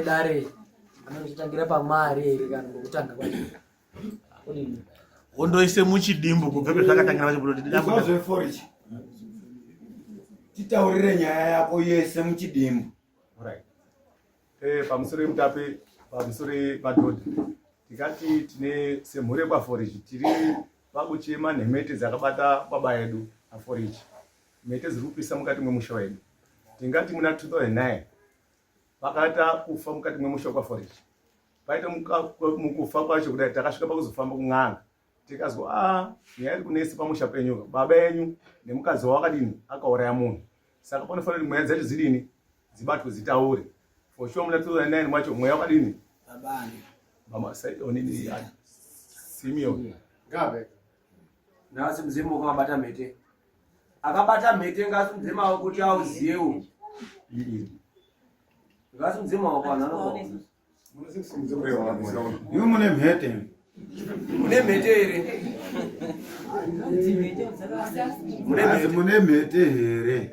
wedare anochitangira pamari here kana ngokutanga kwacho kudini? Wondoise muchidimbu kubve pezvakatangira pacho kuti Izwa zveforich titaurire nyaya yako yese muchidimbu. Right. Eh, pamusoro yemutape pamusoro yepadhodha tikati tine semhuri yekwaforiji tiri pakuchema nemhete dzakabata baba edu aforiji mhete dziri kupisa mukati mwemusha wedu tingati muna 2009 pakaita kufa mukati mwemusha wekwaforiji paita mukufa kwacho kudai takasvika pakuzofamba kun'anga tikazwa a ah, nyaya iri kunetsa pamusha penyu baba enyu nemukadzi wavo akadini akauraya munhu saka panofanira kuti mweya dzacho dzidini dzibatwe dzitaure for sure muna 2009 mwacho mweya wakadini simeon ngabe nhasi mudzimu wakabata mhete akabata mhete ngasimudze maoko kuti auziyewo ngasimudze maoko anhu anokona Iwe mune mhete. Mune mhete here? Mune mhete, mune mhete here?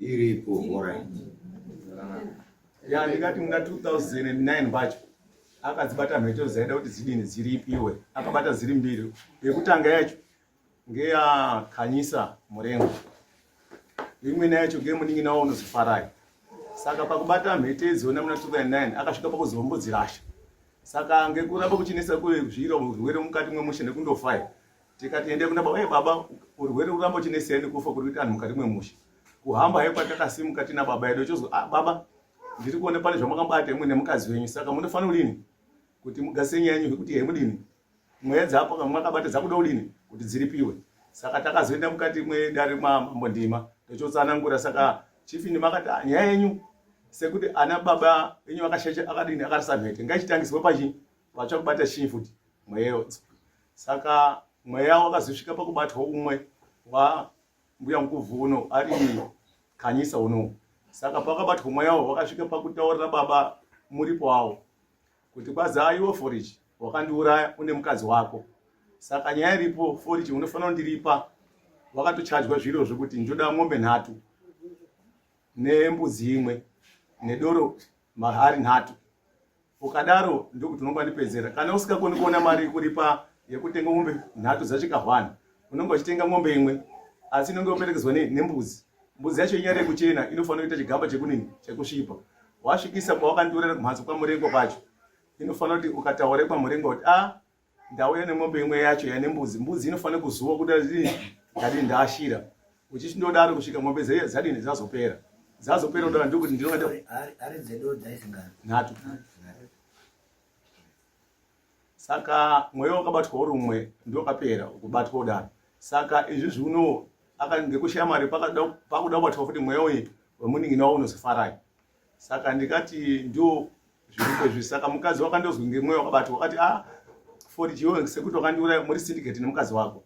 Iripo, alright. Ya ndikati muna 2009 pacho akadzibata mhete dzaida kuti dzidini dziripiwe akabata dziri mbiri yekutanga yacho ngeya Khanyisa Murengo imweni yacho ngeyemunin'ina wavo unozi Farai saka pakubata mhete idzona muna 2009 akasvika pakuzombodzirasha saka ngekuramba kuchinetsa kwezviro urwere mukati mwemusha nekundofai tikati ende kuna baba baba urwere uramba uchinetsa nekufa kuri kuita anhu mukati mwemusha kuhamba hayo kwatakasimuka tina baba edu chozwa ah, baba ndiri kuona pane zvamakabata imwe nemukadzi wenyu saka munofanira kudini kuti mugase nyaya yenyu kuti hemudini mweya dzapo kamwe akabata dzakuda kudini kuti dziripiwe saka takazoenda mukati mwedare mwamambo ndima tochotsanangura saka chief ndima akati ah, nyaya yenyu sekuti ana baba enyu akashaisha akadini akarasa mhete ngaichitangiswe pachi patsva kubata chinyi futi mweya saka mweya wakazosvika pakubatwa umwe wa mbuya mukuvhu uno ari kanyisa uno saka pakabatwa mweya wakasvika pakutaurira baba muripo wawo kuti kwazi iwe forichi wakandiuraya une mukadzi wako saka nyaya iripo forichi unofanira kundiripa wakatochajwa zviro zvekuti ndoda mombe nhatu nembudzi imwe nedoro mahari nhatu ukadaro ndokuti unonga ndipedzera kana usingakoni kuona mari yekuripa yekutenga mombe nhatu dzachikahwani unonga uchitenga mombe imwe asi inonge yoperekedzwa nembudzi mbudzi yacho inyari yekuchena inofanira kuita chigamba chekunini chekusvipa wasvikisa kwawakandiurera kumhatso kwamurengwa kwacho inofanira kuti ukataura kwamurengwa kuti a ah, ndauya nemombe imwe yacho yane mbudzi mbudzi inofanira kuzuwa kuti ndadii ndaashira uchindodaro kusvika mombe dzadini dzazopera dzazopera kudaro ndokuti ndinonhatu saka mweya wakabatwa uri umwe ndokapera kubatwa kudaro saka izvi zvino ngekushaya mari pakuda kubatwa futi mweya uyu wemunin'ina wavo unozofarai saka ndikati ndio zviripo izvi saka mukadzi wakandozwi ngemweya wakabatwa wakati a ah, forichiwe sekuti wakandiuraya muri syndicate nemukadzi wako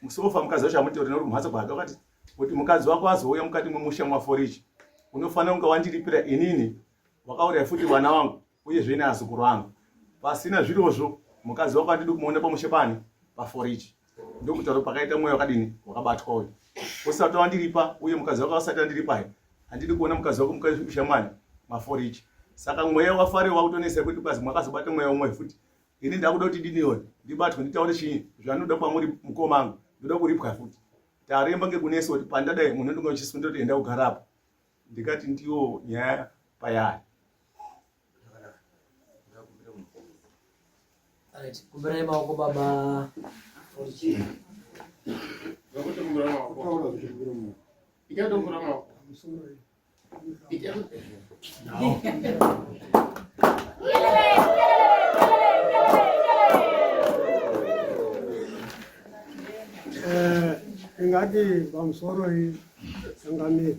musofa mukadzi wacho amuteuri nekuti kumhatso kwake wakati kuti mukadzi wako azouya mukati mwemusha mwaforichi unofanira kunge wandiripira inini wakauraya futi vana vangu uyezve neazukuru angu pasina zvirozvo mukadzi wako andidi kumuona pamushe pani paforichi ndokutaura pakaita mweya wakadini wakabatwa uyu usati wandiripa uye mukadzi wako asati andiripa he handidi kuona mukadzi wako mukadzi mwani maforichi saka mweya wafari wakutonesa kuti kwazi mwakazobata mweya umwe futi ini ndakuda kuti diniwo ndibatwe nditaure chii zvanoda kwamuri mukoma angu ndoda kuripwa futi taremba ngekunesa kuti pandadai munhu ndinge uchisunda kuti enda kugara apo ndikati ndiyo nyaya payari Kumbirai maoko baba. Ingati pamusoro iyi changamire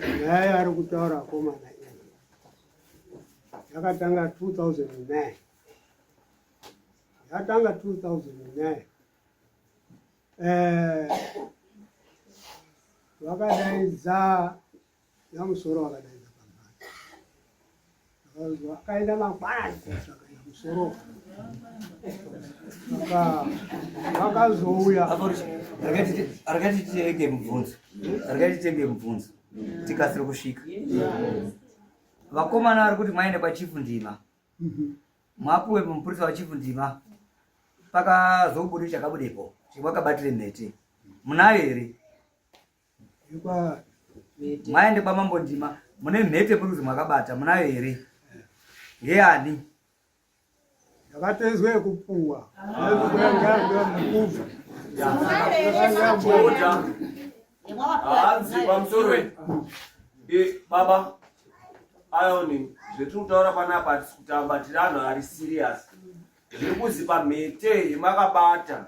nyaya yaari kutaura akomana iyi yakatanga 2009 yatanga 2009 eh, vakadaidza nyamusoro vakadaidza pamhatso akaenda mangwanani kotsvaka nyamusoro saka vakazouya regai titenge mubvunzo regai titenge mubvunzo tikasire kusvika. Vakomana vari kuti maende kwachifu Ndima. Mwapuwe mupurisa wachifu Ndima. Pakazobude chakabudepo. Chemwakabatire mhete. Munayo here? Mwaende kwamambo Ndima. Mune mhete muri kuzi mwakabata. Munayo here? Ngeyani? Yakatezwe yekupuwa. Mukubva. Hanzi pamusoro baba ayoni zvetiri kutaura panapa hatisi kutamba tiri anhu ari serious zviri kuzi pamhete yemakabata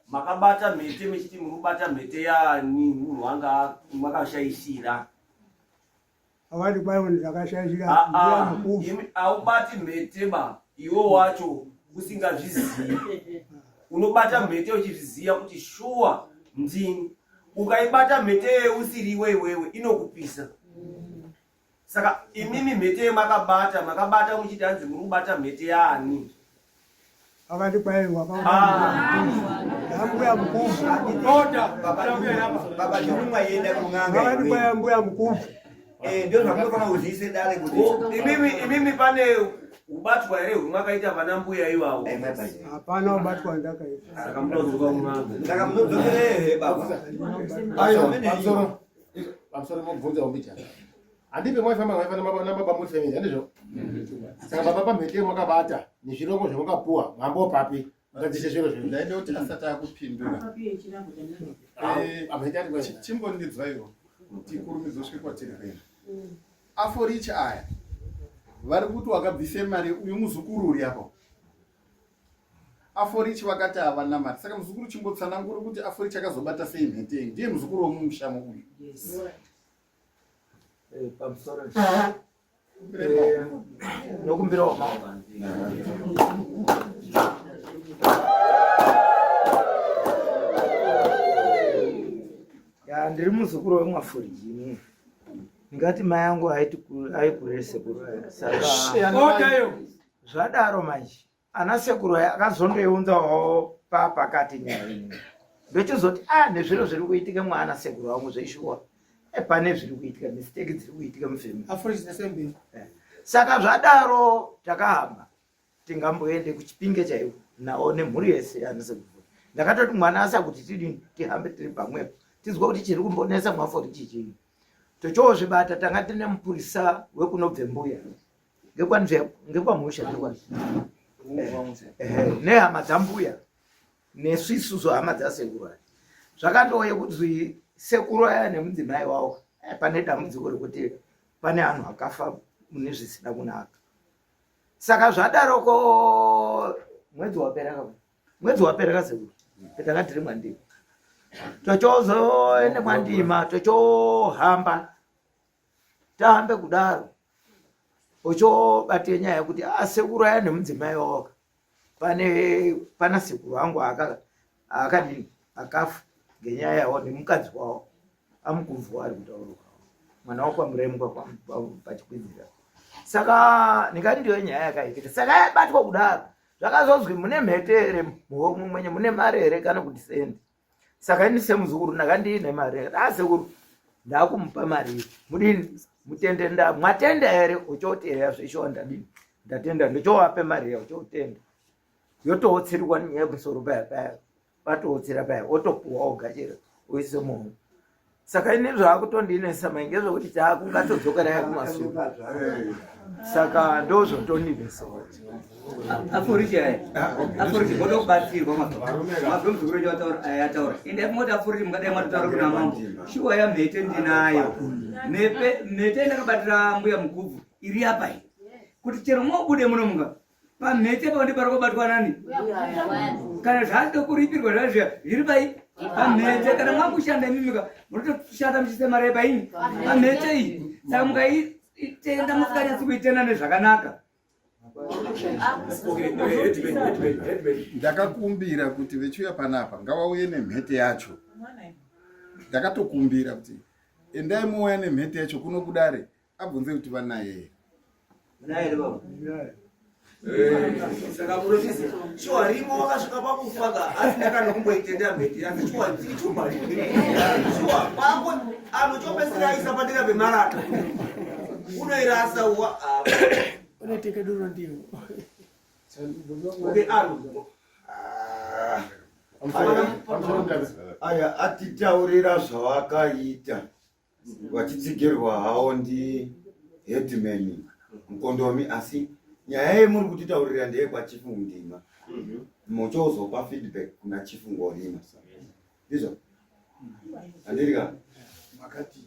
makabata mhete mechiti muri kubata mhete yaani munhu wanga makashaishira Avati kwai ndakashaishira Ah, mbuya ah, mukubvu. Haubati mhete ba iwe wacho usingazvizivi unobata mhete uchizviziva kuti shuwa ndini ukaibata mhete iyoyo usiri iwe iwewe inokupisa saka imimi mhete yemakabata makabata muchiti hanzi muri kubata mhete yaani Akati kwai wakaambuya mukubvu. Baba ndinumwaienda kun'anga. Akati kwai ambuya mukubvu. Eh, ndio zvamunofanira kuzivise dare kuti Imimi imimi pane ubatwa here hwemakaita vana mbuya ivavo? Hapana ubatwa ndakaita. Saka munodzoka kun'anga. Saka munodzokerei here baba? Aiwa, pamusoro pamusoro mobvunza umbichana. Handipe mwaifamba mwaifamba nababa muri family handizvo? Saka baba pamhete mwakabata nezvirongo zvamakapuwa mambo papi mukadzise zviro zvenyu. Ndaida kuti asati akupindura. Eh, Chimbondidzwaiwo tikurumidze kusvike kwatiri kuenda. Aforichi aya vari kuti wakabvise mari uyu muzukuru uri apo. Aforichi vakati havana mari saka muzukuru chimbotsanangura kuti aforichi akazobata sei mhete iyi ndiye muzukuru womumushamo uyu. Yes. Pamusoro nokumbirawo maoko. Ya, ndiri muzukuru wemwafuriji inini. Ndingati mai angu aikurere sekuru aya. Saka zvadaro manje ana sekuru aya akazondoiunzawo papakati nyaya ini ndochizoti a ah, nezviro zviri kuitika mwana sekuru wangu zveshuwa eh, pane zviri kuitika mistake dziri kuitika mufamily eh. Saka zvadaro takahamba tingamboende kuchipinge chaiko nawo nemhuri yese ana sekuru ndakatoti mwana asakuti tidini tihambe tiri pamwepo tizwa kuti chiri kumbonesa mwafori chichii tochoozvibata tanga tine mupurisa wekunobve mbuya ngekwamusha nehama dzambuya nesu isusu hama dzasekuru aya zvakandouye kuti sekuru aya nemudzimai wawo eh, pane dambudziko rekuti pane anhu akafa mune zvisina kunaka saka zvadaroko mwedzi wapera ka mwedzi wapera kasekuru petanga tiri mwandima tochozoende mwandima tochohamba Tahambe kudaro ochobate nyaya yekuti ah, sekuru aya nemudzimai wawaka pane pana sekuru angu akadini akafa ngenyaya yawo nemukadzi wawo amukubvu ari kutaurwa mwana wakwamuremwa pachikwidzira saka ndingati ndiyo nyaya yakaitika saka yabatwa kudaro zvakazozwi mune mhete here muhomwe mwenye mune mari here kana kuti sendi Saka ini semuzukuru ndakandiine mari akati ah sekuru ndakumupa mari iyi mudini mutende nda mwatenda here uchoti eya zveshuwa ndadini ndatenda ndochowape mari iya uchotenda yotootsirwa nenyaya yemusoro paya paya patootsira paya otopuwa ogachira oise muhomwe Saka ini zvakutondinetsa mai ngezvekuti takungatodzokerai kumasure saka ndozvotondinetsa. Afuriki aya afuriki voda kubatsirwa mazwa muzukuru wenyu ataura aya ataura ende moti afuriki mungadai matotaura kuna mambo shuwa ya mhete ndinayo mhete ndakabatira mbuya mukubvu iri apa iyi kuti chero mobude muno munga pamhete pao ndipari kubatwa nani kana zvazvida kuripirwa zvazviya zviri pai pamhete kana mwakushanda imimika munotoshanda muchiisa mari yepaini pamhete iyi saka mukaitenda musikanyatsi kuitenda nezvakanaka. Ndakakumbira kuti vechiuya panapa ngavauye nemhete yacho. Ndakatokumbira kuti endai mouya nemhete yacho kuno kudare abvunze kuti vanaye here. Munaye here baba? Saka munozviziva shuwa rimo wakasvika pakufa ka asi ndakanokumboitenda mhete yangu shuwa ichuma shuwa kwako anochopesera aisa padera pemarata. Unoirasa wa Unoteka duro ndiwo. Okay, aro. Aya atitaurira zvavakaita vachitsigirwa hawo ndi headman Mukondomi, asi nyaya yemuri kutitaurira ndeyekwaChief Mundima. Muchozopa feedback kuna Chief Ngorima, ndizvo handirika?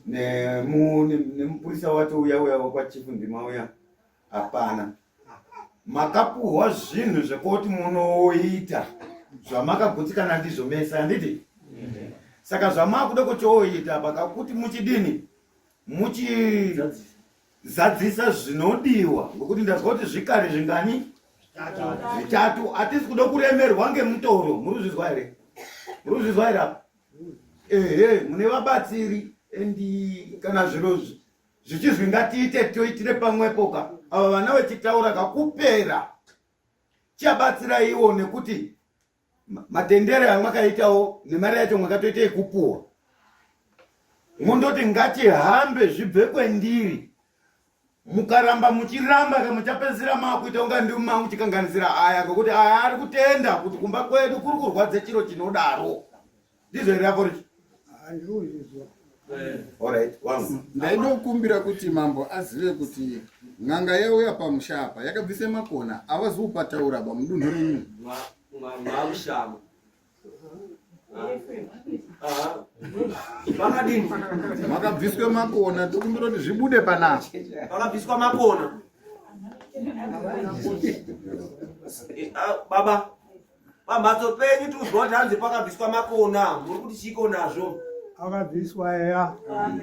Nemupurisa wacho uya uya wekwaChief Ndima uya hapana. Makapuhwa zvinhu zvekuti munoita zvamakagutsikana ndizvo mese, handiti? Saka zvamakuda kuchooita pakakuti muchidini, muchizadzisa zvinodiwa, ngokuti ndazwa kuti zvikari zvingani? Zvitatu. Hatisi kuda kuremerwa ngemutoro. Muri kuzvizwa here? Muri kuzvizwa here apa? Ehe, mune vabatsiri, and kana zviro zvichizwi ngatiite toitire pamwepo ka, ava vana vechitaura kakupera chiabatsira iwo, nekuti matendere amwakaitawo nemari yacho mwakatoita yekupuwa, mondoti ngatihambe zvibve kwendiri. Mukaramba muchiramba ka, muchapedzisira maakuita kunga ndimi makuchikanganisira aya, ngokuti aya ari kutenda kuti kumba kwedu kuri kurwadza chiro chinodaro. Ndizvo here apo richi? Handiri kuzvizwa. Alright, wangu. Ndaidokumbira kuti mambo azive kuti n'anga yauya pamusha apa yakabvise makona avaziupataura ba mudunhu renyu. Mwamushama. Makadini? Makabviswe makona, tokumbira kuti zvibude panapa. Pakabviswa makona. Baba, pamhatso penyu tiuzwa kuti hanzi pakabviswa makona, muri kuti chiko nazvo? Akabviswa eya.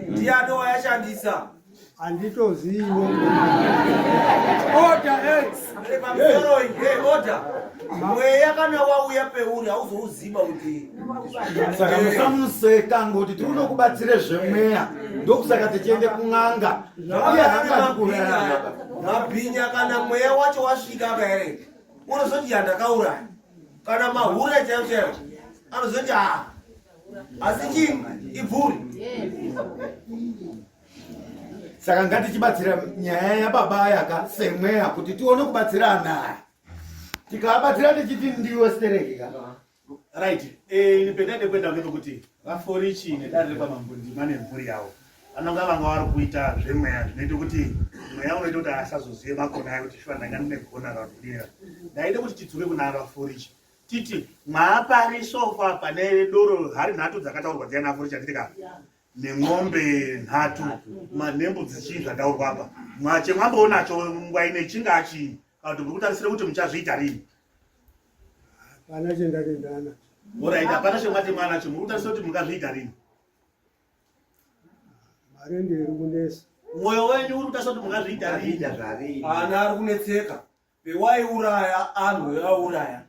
Ndiani wayashandisa? Handitozivo. Order, hey. Pamusoroi, hey, order. Mweya kana wauya peuri hauzouziva kuti Saka musamuseka, ngoti tiri kunokubatsire zvemweya, ndokusaka tichiende kun'anga. Uye hangadi kurarama. Mabhinya, kana mweya wacho wasvika apa here, unozoti yandakauraya, kana mahure chaivo chaivo anozoti ha, asi chii ibvuri. Saka ngatichibatsira nyaya yababa yaka semweya kuti tione kubatsira ana aya, tikaabatsira tichiti ndiwe stereki ka. Right, pendaide kuenda ngepekuti vaForichi nedare rekwamambundima nemhuri yavo vanonga vanga vari kuita zvemweya zvinoita kuti mweya unoita kuti asazozive makona ayo, kuti shuwa ndanga ndine gona kana kuti kudini. Ndaida kuti tidzoke kuna vaForichi, titi mwaapari sofa pane doro hari nhatu dzakataurwa dziya naForichi, handiti ka? Nemwombe nhatu nembudzi chii zvataurwa apa, mwache mwamboonacho nguva ine chingaa chii, kana kuti muri kutarisira kuti muchazviita rini? Hapana chendati ndanacho. Alright, hapana chemwati mwanacho, muri kutarisira kuti mungazviita rini? Mari ndiyo iri kunetsa. Mwoyo wenyu uri kutarisa kuti mungazviita rini? Ana ari kunetseka pewaiuraya anhu wevauraya,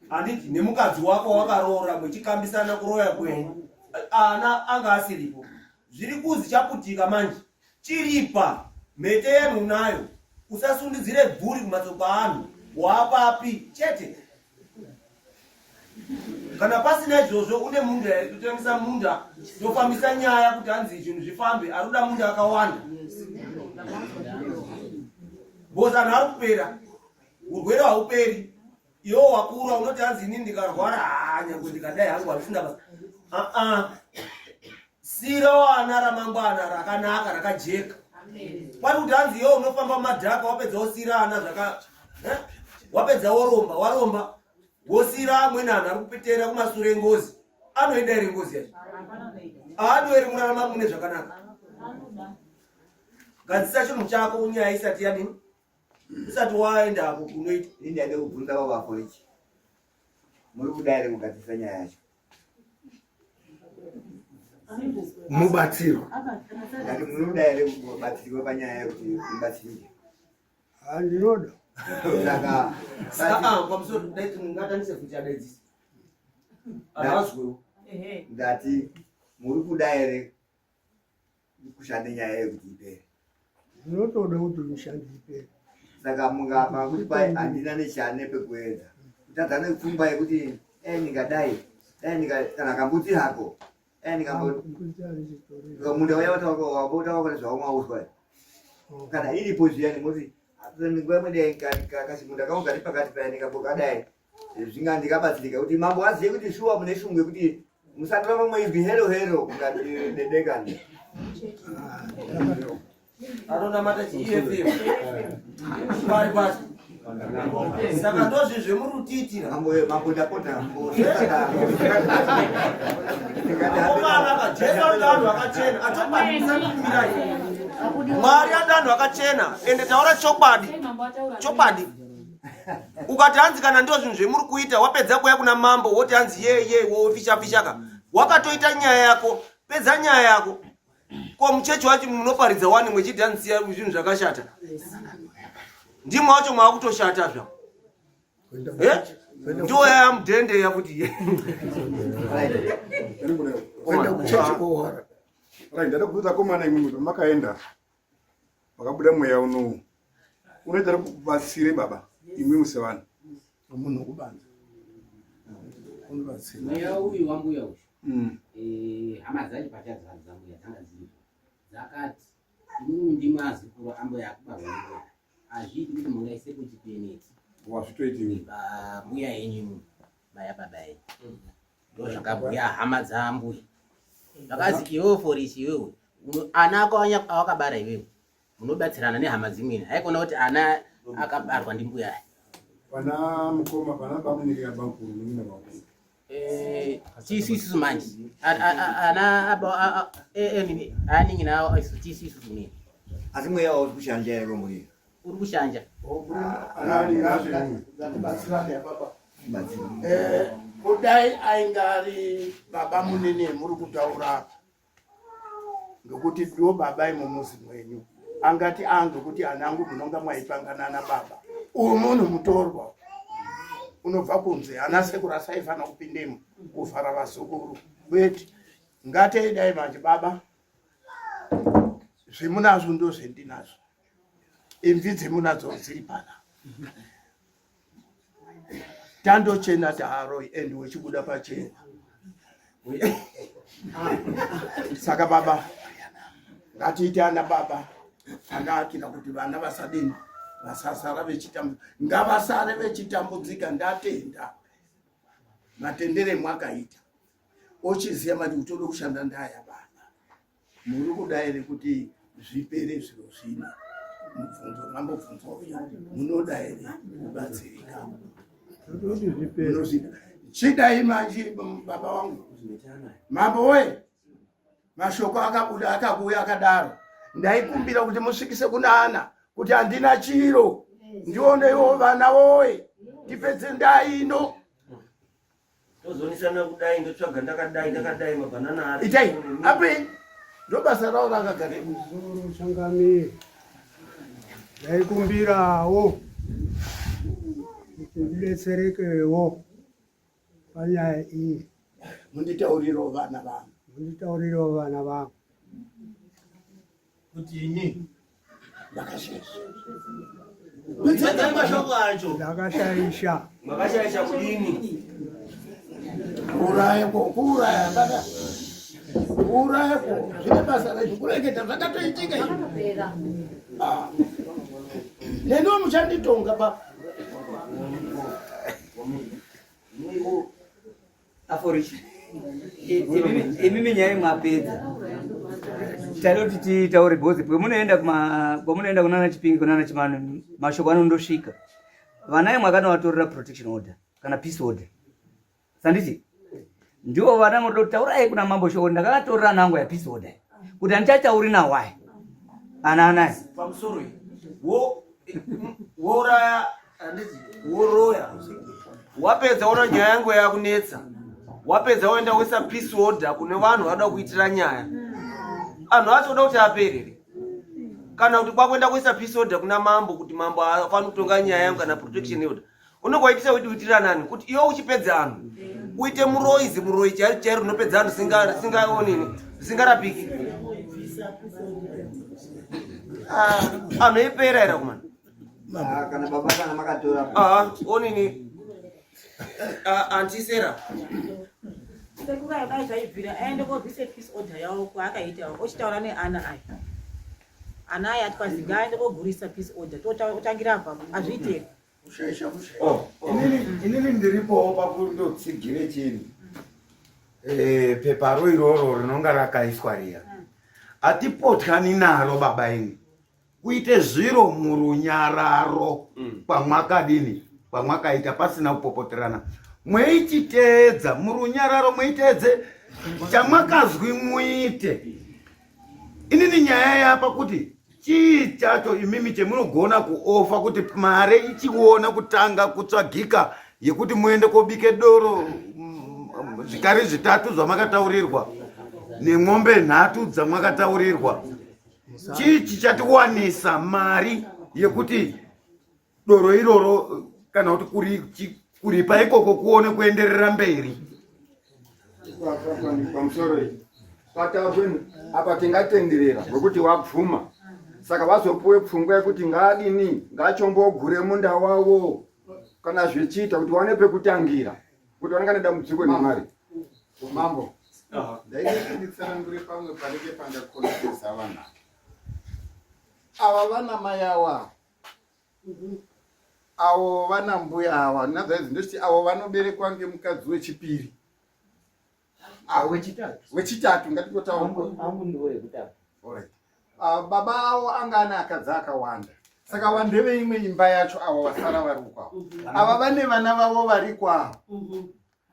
handiti? Nemukadzi wako wakaroora, muchikambisana kuroya kwenyu, ana anga asiripo. Zviri kuzi chaputika manje, chiripa mhete yenu unayo, usasundidzire bvuri kumhatso kwaanhu waapapi chete. Kana pasina izvozvo, une munda here? Totengesa munda, tofambisa nyaya kuti hanzi zvinhu zvifambe. Ari kuda munda akawanda because anhu ari kupera, urwere hauperi. Iwo wakura unoti hanzi inini ndikarwara, haa, nyangwe ndikadai hangu handisina basa. Aa, sira wana ramangwana rakanaka rakajeka, kwari kuti hanzi iwe unofamba mumadhaka, wapedza wosira ana zvaka, eh? Wapedza woromba, waromba wosira amweni anhu ari kupetera kumasure ngozi. Anoida here ngozi yacho? Aado here murarama mune zvakanaka? Gadzisa chinhu chako nyaya isati yadini, usati waendako kunoita. Ini ndaida kubvunza baba Forichi, muri kuda here kugadzirisa nyaya yacho? Mubatsiro. Ndati muri kuda here kubatsirwa panyaya yekuti mubatsirike? Handinoda. Saka Pamusoro ngatanise futi adaidzisa anhu azwewo. Ndati muri kuda here kushanda nyaya yekuti ipere? Ndinotoda kuti mishando ipere. Saka mungapa kuti kwai handina nechane pekuedza kutadza nepfungwa yekuti ndingadai dai ndika kana kambudzi hako ndingambo Mbudzi handichitorera. Munda uya wambotaura nezvawo mauswa. Kana iripo zviyani moti nguva imwe dai kachimunda kangu kari pakati payani kabokadai zvinga ndikabatsirika kuti mambo azive kuti shuwa mune shungu yekuti musatora mamwe izwi hero hero kungadedekani anonamata chiefm pari pasi saka ndozvi zvemuri kutiitira mambo ndapota akomana jesu anoda vanhu vakachena achokwadi musakumirai mwari anoda vanhu vakachena ende taura chokwadi chokwadi ukati hanzi kana ndo zvinhu zvemuri kuita wapedza kuya kuna mambo woti hanzi ye ye wofishafishaka wakatoita nyaya yako pedza nyaya yako ko muchechi wacho munoparidza wani mwechiti hanzi siya zvinhu zvakashata ndimo wacho maakutoshata zva eh? ndiwo yaya mudhende yakuti ndada kubvunza komana imwe makaenda wakabuda mweya unowu unoita kubatsire baba imwimwi sevanhu munhu wekubanza unobatsira mweya uyu wambuya uyu mm. eh, hama dzacho pachadzo dzambuya dzanga dziripo dzakati imwimwi ndimwe azukuru ambuya akubarwa mbuya hazviiti kuti mungaise kuchipeneti wazvitoiti mbuya yenyu baya baba yenyu ndozvakabhuya hama dzambuya zvakazi iwewe forisi iwewe ana ako awakabara iwewe munobatsirana nehama dzimweni haikona kuti ana akabarwa ndimbuya pana mukoma pana bamuniki abamkuru nina baba eh, tisu isusu manje ana anin'ina awo tisu isusu nini asi mweya wauri kushanja here komuri uri kushanja eh, kudai ainge ari baba munini muri kutaura apa ngekuti ndiwo baba imumuzi mwenyu angati a ngekuti anangu munonga mwaipangana nababa uyu munhu mutorwa unobva kunze ana sekuru asaifanira kupindemo kuvhara vazukuru kwete ngateidai manje baba zvemunazvo ndozvendinazvo imvi dzemunadzo dziri pana tandochena taharoi and wechibuda pachena saka baba ngatiite ana baba anaakira kuti vana vasadini vasasara vechitambudzika ngavasare vechitambudzika ndatenda matendere mwakaita ochiziva mati kuti ode kushanda ndaya baba muri kuda here kuti zvipere zviro zvino mubvunzo mambobvunzwa uya munoda here kubatsirika munozvida chidai manje baba wangu mambo woye mashoko akabuda akakuuya akadaro ndaikumbira kuti musvikise kuna ana kuti handina chiro ndioneiwo vana woye tipedze ndaa ino tozonisana kudai ndotsvaga ndakadai ndakadai mabhanana ari itai api ndobasa rawo rakagara Muzoro changamire ndaikumbirawo kuti ndidetserekewo panyaya iyi munditaurirewo vana vangu munditaurirewo vana vangu kuti ini ndakashaisha Kudzidza mashoko acho. Ndakashaisha. Makashaisha kudini? Kuuraya ko kuuraya baba. Kuuraya ko zvine basa rezvi kureketa zvakatoitika izvi. Ah. Neniwo muchanditonga baba. Aforishi. Imimi nyaya mwapedza. Tada kuti titaure because kwemunoenda kuma kwamunoenda kunana Chipinge kunana Chimano mashoko anondosvika. Vana imwe akanovatorera protection order kana peace order. Sanditi? Ndivo vana munoda kuti taurai kuna mambo shoko ndakavatorera nangu ya peace order. Kuti andichatauri nawo aya. Ana anaya. Pamusoro iyi. Wo wouraya handiti woroya wapedza ona nyaya yangu yakunetsa wapedza woenda woisa peace order kune vanhu vanoda kuitira nyaya anhu acho oda kuti aperere kana kuti kwakuenda kuisa peace order kuna mambo kuti mambo afani kutonga nyaya yangu kana protection order unenge waitisa kuti uitira nani kuti iwe uchipedza anhu uite muroyi zimuroyi chairo chairo rinopedza anhu singaonini zvisingarapiki ah, anhu ipera era kumana Ah, kana baba kana makatora ah, onini ah, anti Sarah sekuru ayo dai zvaibvira aende kobvise peace order yawo kwaakaita ochitaura neana ayo. Ana aya twazi ngaaende kogurisa peace order totangira apapo. Hazviite here? Oh, inini ndiripowo pakundotsigire chini eh, peparo iroro rinonga rakaiswa riya hatipotyani naro baba ini kuite zviro murunyararo kwamwakadini kwamwakaita pasina kupopoterana mweichiteedza murunyararo mweiteedze chamwakazwi muite inini nyaya yapa kuti chii chacho imimi chemunogona kuofa kuti mare ichiona kutanga kutsvagika yekuti muende kobike doro zvikari zvitatu zvamakataurirwa nemwombe nhatu dzamwakataurirwa chii chichatiwanisa mari yekuti doro iroro kana kuti kuripa ikoko kuone kuenderera mberi pamusoro iyi pataurweni apa tingatenderera ngokuti wabvuma saka vazopuwe pfungwa yekuti ngaadini ngachombogure munda wavo kana zvichiita kuti wane pekutangira kuti vanenge nedambudziko nemari mambo ndaida nditsanangure pamwe panenge pangakonekesa vanhu ava vana mai awa avo vana mbuya awa nazvaidzi ndochiti avo vanoberekwa ngemukadzi wechipiri wechitatu ngatingotaura ah, baba avo anga ane akadzi akawanda saka wandeve imwe imba yacho avo vasara vari ukwavo mhm. ava vane vana vavo vari kwavo mhm.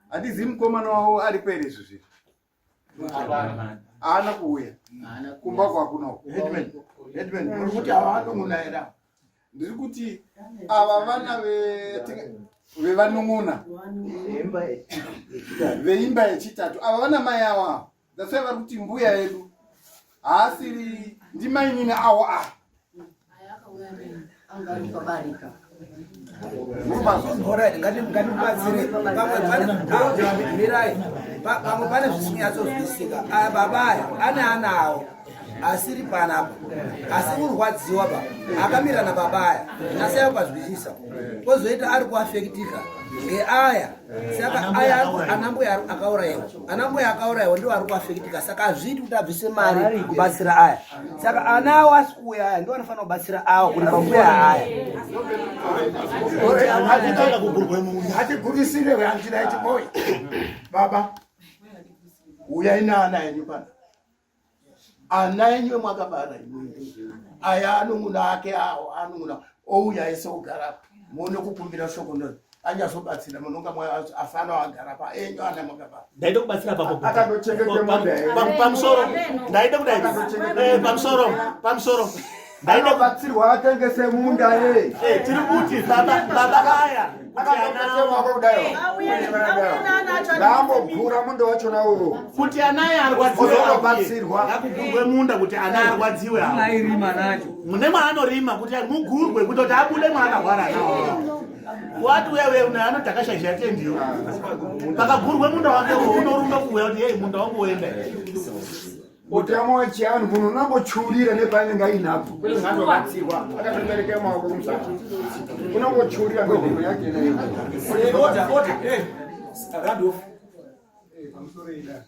handizivi mukomana wavo aripo here izvi zviri haana kuuya kumba kwakunoko kuti ava vanun'una here ndiri kuti ava vana vevanun'una veimba yechitatu ava vana mai awa that's why vari kuti mbuya yedu haasiri ndimainini awo a ngatimubatsire pamwe pane mirai pamwe pane zvisinyatsozwisika aya baba aya ane ana awo asiri panapa asi kurwadziwa ba akamira nababa aya nasaya pazwisisa kozoita ari kuafektika ngeaya saka aya anambuya akaurayiwa anambuya akaurayiwa ndiwo ari kuafektika saka hazviiti kuti abvise mari kubatsira aya saka ana awo asi kuuya aya ndiwo anofanira kubatsira awo kuti pambuya aya hatigurisire hanzira yechiboi baba uyai naana enyu pana ana enyu emwakabara imwimwi aya anun'una ake awo anun'una ouya ese ogara muone kukumbira shoko ndo anyazobatsira munonga afana agara pa enyu ana mwakabara ndaida kubatsira papo pamusoro ndaida kudai eh, pamusoro pamusoro ndaida kubatsirwa atengese munda ye eh, tiri kuti baba baba aya ndambogura munda wachona uwo kuti anaye arwadziweobatsirwa ngakugurwe munda kuti ana arwadziwe airima nacho mune mwaanorima kuti mugurwe kutoti abude mwaakahwara nawo wati uya uya unaye anoti akashaisha atendiyo pakagurwe munda wake unorumba kuuya kuti hei munda wangu woenda Mutemo wechianhu munhu unongochiurira nepaanenge ainapo kwete zvandobatsirwa akatobereka maoko kumusana unongochiurira ngehomwe yake Order, order. Eh, Randolph. Eh, pamusoro ida.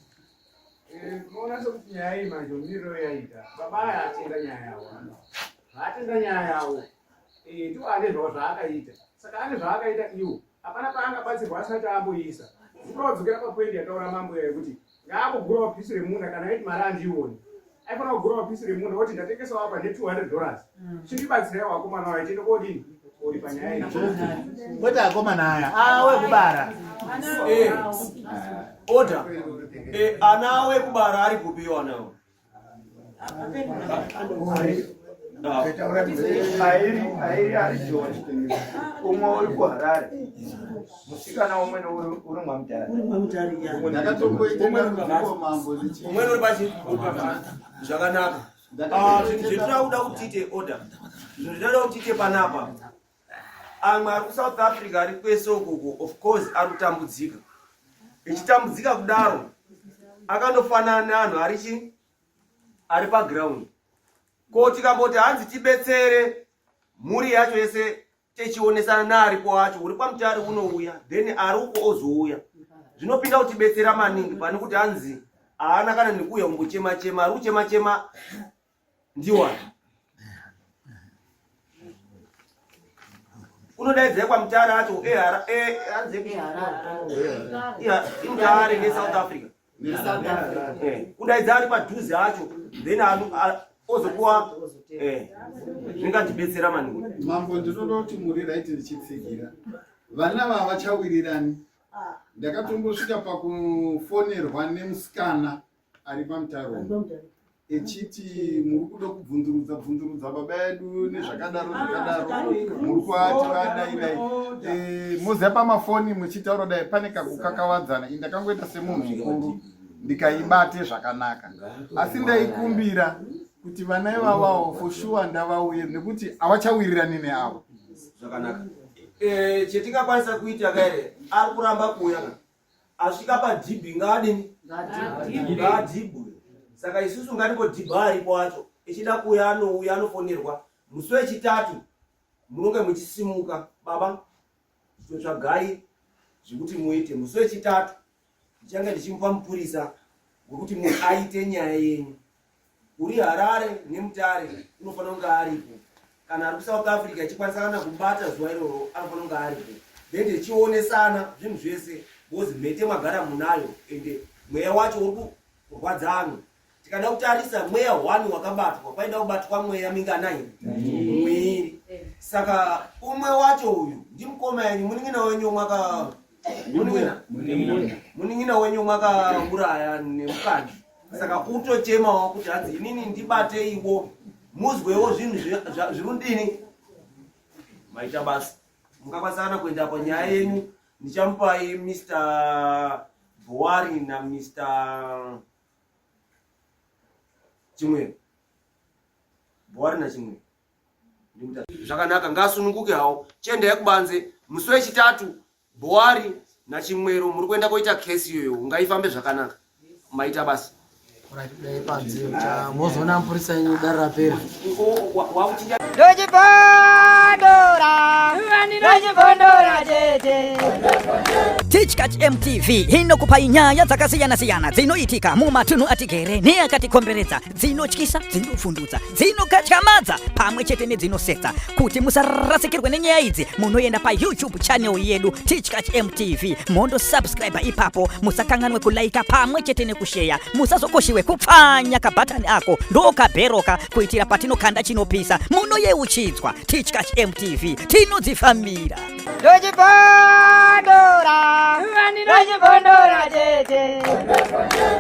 Eh, unoona sekuti nyaya iyi manje miriro yaita. Baba aya atenda nyaya yawo. Vaatenda nyaya yawo. Eh, ndiwo ane zvavo zvaakaita. Saka ane zvaakaita iwo. Hapana paangabatsirwa asina chaamboisa. Ndinodzokera papoindi yataura mambo yekuti ngaakugurawo pisi remunda kana aiti mari andiioni aifanira kugurawo pisi remunda oti ndatengesawo apa ne 200 dollars mm. chindibatsiraiwo akomana wayo tiende kodini kori panyaya iyi kwete akomana aya awe kubara eh, order eh, ana awe kubara ari kupiwa nawo Airi airi ari Joni umwe uri kuHarare musikana umweni uri mwamutare umweni uri pachi zvakanaka ah, zvetinoda kuda kuti tiite order zvetinoda kuti tiite panapa amwe ari kusouth africa ari kwese ukoko of course ari kutambudzika ichitambudzika kudaro akandofanana neanhu ari chi ari paground ko tikamboti hanzi tibetsere mhuri yacho yese techionesana naaripo acho uri kwamutare unouya then ari uko ozouya zvinopinda kutibetsera maningi pane kuti hanzi haana kana nekuuya kumbochema chema ari kuchema chema ndiwani Unodaidzai kwaMutare acho eHarare neSouth Africa. Kudaidza ari padhuze acho then ozopuwa zvingatibetsera maningi. Mambo ndinoda kuti muri right ndichitsigira. Vana vava vachawirirani. Ndakatombosvika pakufonerwa nemusikana ari pamutaro echiti muri kuda kubvunzurudza bvunzurudza baba edu nezvakadaro zvakadaro muri kuati vadairai eh, moziva pamafoni muchitaura dai pane kakukakavadzana ini ndakangoita semunhu mukuru ndikaibate zvakanaka asi ndaikumbira kuti vana ivavawo for sure ndavauye nekuti havachawirirani neavo zvakanaka eh, chetingakwanisa kuita kaere ari kuramba kuuya ka asvika padhibhi ngaadini ngaadhibwe saka isusu ngatingodhibha aripo acho echida kuuya anouya anofonerwa musi wechitatu munonge muchisimuka baba tsvagai zvekuti muite musi wechitatu ndichange ndichimupa mupurisa wekuti munhu aite nyaya yenyu Uri Harare neMutare unofanira kunge aripo. Kana ari kuSouth Africa achikwanisa kana kubata zuva iroro anofanira kunge aripo. Then tichionesana zvinhu zvese because mhete magara munayo ende mweya wacho uri kurwadza anhu. Tikada kutarisa mweya one wakabatwa paida kubatwa mweya minganai? Miiri. Saka umwe wacho uyu ndimukoma yenyu munin'ina wenyu mwaka munin'ina munin'ina wenyu mwakauraya nemukadzi saka utochemawo kuti hanzi inini ndibateiwo muzwewo zvinhu zvirundini maita basa mungakwanisa kana kuenda panyaya yenyu ndichamupai mr bowari namr chimwe bowari nachimwe zvakanaka ngasununguke hawo chiendai kubanze musi wechitatu Bowari naChimwero muri kuenda koita kesi iyoyo ngaifambe zvakanaka. Maita basa. Mozoona mupurisa yenyu dare rapera. Ndochibondora, ndochibondora chete. Tichkach MTV inokupai nyaya dzakasiyana-siyana dzinoitika mumatunhu atigere neakatikomberedza dzinotyisa dzinovhundutsa dzinokatyamadza pamwe chete nedzinosetsa kuti musarasikirwe nenyaya idzi munoenda payoutube channel yedu tichkach mtv mondosubscribe ipapo musakanganwe kulaika pamwe chete nekusheya musazokoshiwe kupfanya kabhatani ako ndokabheroka kuitira patinokanda chinopisa munoyeuchidzwa tichkach mtv tinodzifambira Ndochibondora, ndochibondora chete.